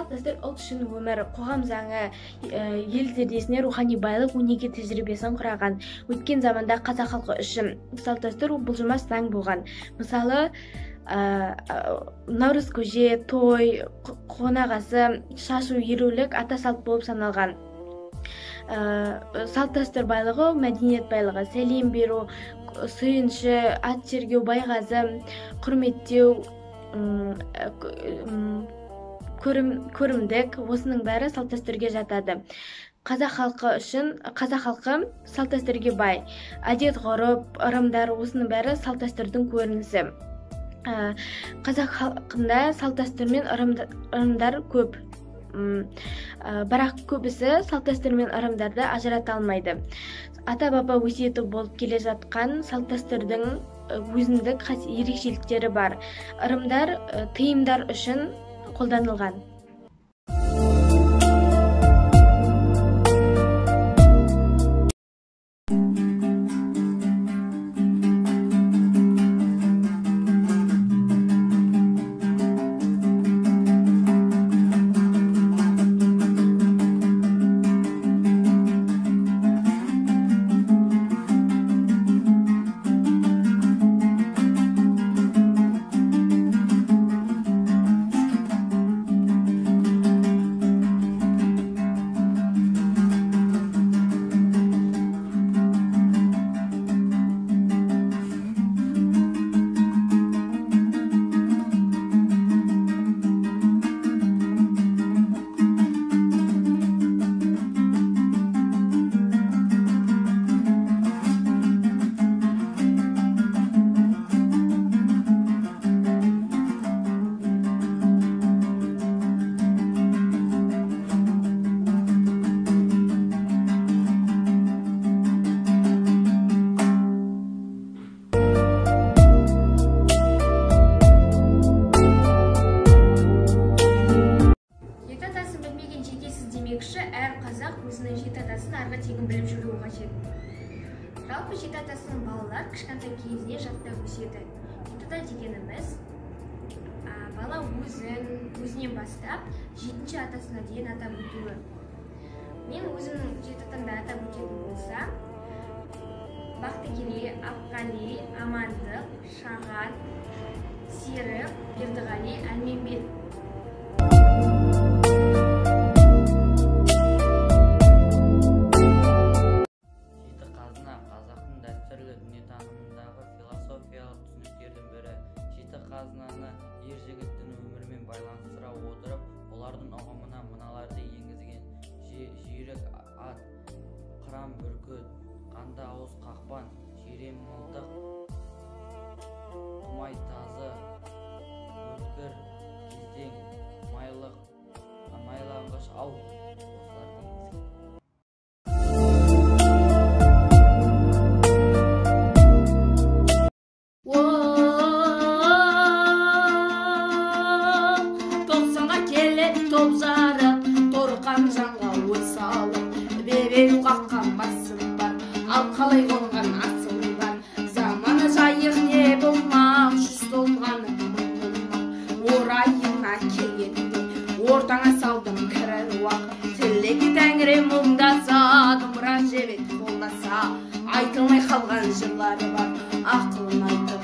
Салт дәстүр ұлт үшін өмір, қоғам заңы, ел зердесіне рухани байлық, өнеге тәжірибесін құраған. Өткен заманда қазақ халқы үшін салт дәстүр бұлжымас заң болған. Мысалы, наурыз көже, той, қонақасы, шашу, ерулік ата салт болып саналған. Салт дәстүр байлығы, мәдениет байлығы, сәлем беру, сүйінші, ат жергеу, байғазы, құрметтеу, көрімдік, осының бәрі салт дәстүрге жатады. Қазақ халқы үшін, қазақ халқы салт дәстүрге бай. Әдет ғұрып, ырымдар, осының бәрі салт дәстүрдің көрінісі. Қазақ халқында салт дәстүр мен ырымдар көп. Бірақ көбісі салт дәстүр мен ырымдарды ажырата алмайды. Ата-баба өсиеті болып келе жатқан салт дәстүрдің өзіндік ерекшеліктері бар. Ырымдар тыйымдар үшін қолданылған. Әр қазақ өзінің жеті атасын арғы тегін біліп жүруі қажет. Жалпы жеті атасын балалар кішкентай кезінен жаттап өседі. Жеті ата дегеніміз бала өзінен бастап жетінші атасына дейін атап өтуі. Мен өзімнің жеті атамды атап өтетін болсам, Бақтыкерей, Аққали, Амандық, Шаған, Серік, Бердіғали, Әлменбет. Қазынаны ер жігіттің өмірімен байланыстыра отырып, олардың ұғымына мыналарды енгізген: жүйрік ат, қыран бүркіт, қанды ауыз қақпан, жирен мылтық, құмай тазы, өткір кездең, майланғыш ау, осыларды енгізген. Ал қалай қонған асыл бар, заманы жайық не болмақ, жүз толғаны мың болмақ. Орайына келгенде ортаңа салдым кірі уақ. Тілегі тәңірі мұңдаса, домбыра жебет қолдаса, айтылмай қалған жырлары бар, ақылын айтып